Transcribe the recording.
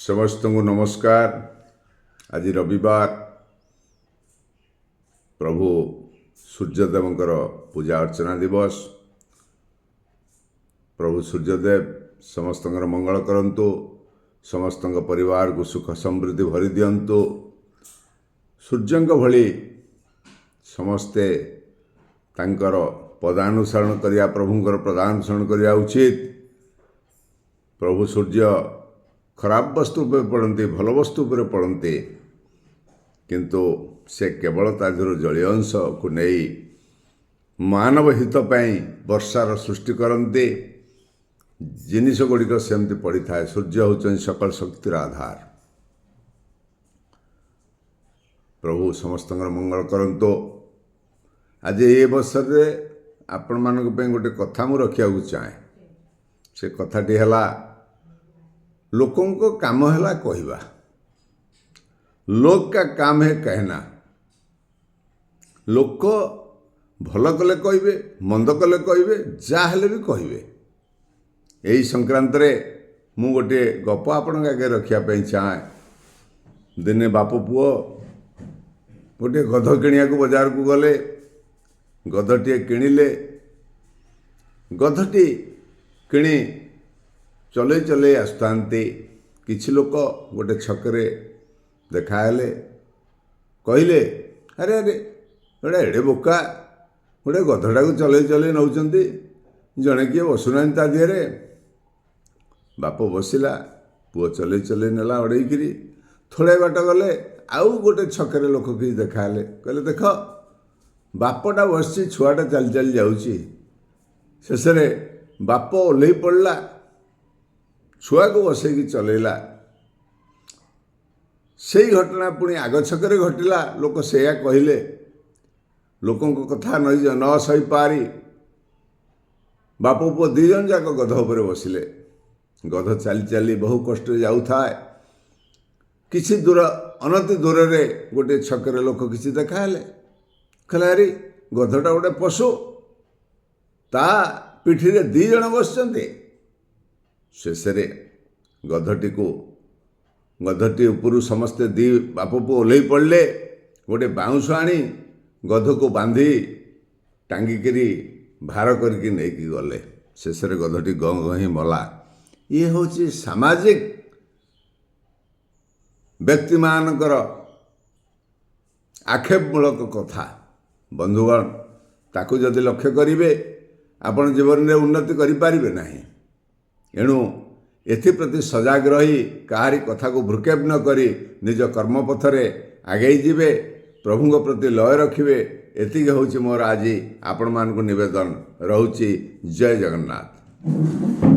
ସମସ୍ତଙ୍କୁ ନମସ୍କାର। ଆଜି ରବିବାର, ପ୍ରଭୁ ସୂର୍ଯ୍ୟଦେବଙ୍କର ପୂଜା ଅର୍ଚ୍ଚନା ଦିବସ। ପ୍ରଭୁ ସୂର୍ଯ୍ୟଦେବ ସମସ୍ତଙ୍କର ମଙ୍ଗଳ କରନ୍ତୁ, ସମସ୍ତଙ୍କ ପରିବାରକୁ ସୁଖ ସମୃଦ୍ଧି ଭରି ଦିଅନ୍ତୁ। ସୂର୍ଯ୍ୟଙ୍କ ଭଳି ସମସ୍ତେ ତାଙ୍କର ପଦାନୁସରଣ କରିବା, ପ୍ରଭୁଙ୍କର ପଦାନୁସରଣ କରିବା ଉଚିତ। ପ୍ରଭୁ ସୂର୍ଯ୍ୟ ଖରାପ ବସ୍ତୁ ଉପରେ ପଡ଼ନ୍ତି, ଭଲ ବସ୍ତୁ ଉପରେ ପଡ଼ନ୍ତି, କିନ୍ତୁ ସେ କେବଳ ତା ଦେହରୁ ଜଳୀୟ ଅଂଶକୁ ନେଇ ମାନବ ହିତ ପାଇଁ ବର୍ଷାର ସୃଷ୍ଟି କରନ୍ତି। ଜିନିଷ ଗୁଡ଼ିକ ସେମିତି ପଡ଼ିଥାଏ। ସୂର୍ଯ୍ୟ ହେଉଛନ୍ତି ସକଳ ଶକ୍ତିର ଆଧାର। ପ୍ରଭୁ ସମସ୍ତଙ୍କର ମଙ୍ଗଳ କରନ୍ତୁ। ଆଜି ଏହି ଅବସରରେ ଆପଣମାନଙ୍କ ପାଇଁ ଗୋଟେ କଥା ମୁଁ ରଖିବାକୁ ଚାହେଁ। ସେ କଥାଟି ହେଲା, ଲୋକଙ୍କ କାମ ହେଲା କହିବା। लोग का काम है कहना। ଲୋକ ଭଲ କଲେ କହିବେ, ମନ୍ଦ କଲେ କହିବେ, ଯାହା ହେଲେ ବି କହିବେ। ଏହି ସଂକ୍ରାନ୍ତରେ ମୁଁ ଗୋଟିଏ ଗପ ଆପଣଙ୍କ ଆଗରେ ରଖିବା ପାଇଁ ଚାହେଁ। ଦିନେ ବାପ ପୁଅ ଗୋଟିଏ ଗଧ କିଣିବାକୁ ବଜାରକୁ ଗଲେ। ଗଧଟିଏ କିଣିଲେ। ଗଧଟି କିଣି ଚଲେଇ ଚଲେଇ ଆସୁଥାନ୍ତି, କିଛି ଲୋକ ଗୋଟେ ଛକରେ ଦେଖାହେଲେ। କହିଲେ, "ଆରେ ଆରେ, ଗୋଟେ ଏଡ଼େ ବୋକା, ଗୋଟେ ଗଧଟାକୁ ଚଲେଇ ଚଲେଇ ନେଉଛନ୍ତି, ଜଣେ କିଏ ବସୁନାହାନ୍ତି ତା ଦେହରେ?" ବାପ ବସିଲା, ପୁଅ ଚଲେଇ ଚଲେଇ ନେଲା ଅଡ଼େଇକିରି। ଥୋଡ଼ାଏ ବାଟ ଗଲେ, ଆଉ ଗୋଟେ ଛକରେ ଲୋକ କିଛି ଦେଖାହେଲେ। କହିଲେ, "ଦେଖ, ବାପଟା ବସିଛି, ଛୁଆଟା ଚାଲି ଚାଲି ଯାଉଛି।" ଶେଷରେ ବାପ ଓହ୍ଲେଇ ପଡ଼ିଲା, ଛୁଆକୁ ବସେଇକି ଚଲେଇଲା। ସେଇ ଘଟଣା ପୁଣି ଆଗ ଛକରେ ଘଟିଲା। ଲୋକ ସେଇଆ କହିଲେ। ଲୋକଙ୍କ କଥା ନ ସହିପାରି ବାପ ପୁଅ ଦୁଇ ଜଣ ଯାକ ଗଧ ଉପରେ ବସିଲେ। ଗଧ ଚାଲି ଚାଲି ବହୁ କଷ୍ଟରେ ଯାଉଥାଏ। କିଛି ଦୂର, ଅନତି ଦୂରରେ ଗୋଟିଏ ଛକରେ ଲୋକ କିଛି ଦେଖାହେଲେ। କହିଲେ, "ଆରେ, ଗଧଟା ଗୋଟେ ପଶୁ, ତା ପିଠିରେ ଦୁଇ ଜଣ ବସିଛନ୍ତି।" ଶେଷରେ ଗଧଟି ଉପରୁ ସମସ୍ତେ ଦୁଇ ବାପ ପୁଅ ଓହ୍ଲେଇ ପଡ଼ିଲେ। ଗୋଟେ ବାଉଁଶ ଆଣି ଗଧକୁ ବାନ୍ଧି ଟାଙ୍ଗିକିରି ଭାର କରିକି ନେଇକି ଗଲେ। ଶେଷରେ ଗଧଟି ଗଁ ଗଁ ହେଇ ମଲା। ଇଏ ହେଉଛି ସାମାଜିକ ବ୍ୟକ୍ତିମାନଙ୍କର ଆକ୍ଷେପମୂଳକ କଥା। ବନ୍ଧୁଗଣ, ତାକୁ ଯଦି ଲକ୍ଷ୍ୟ କରିବେ, ଆପଣ ଜୀବନରେ ଉନ୍ନତି କରିପାରିବେ ନାହିଁ। ଏଣୁ ଏଥିପ୍ରତି ସଜାଗ ରହି କାହାରି କଥାକୁ ଭ୍ରୂକ୍ଷେପ ନ କରି ନିଜ କର୍ମପଥରେ ଆଗେଇ ଯିବେ, ପ୍ରଭୁଙ୍କ ପ୍ରତି ଲୟ ରଖିବେ, ଏତିକି ହେଉଛି ମୋର ଆଜି ଆପଣମାନଙ୍କୁ ନିବେଦନ ରହୁଛି। ଜୟ ଜଗନ୍ନାଥ।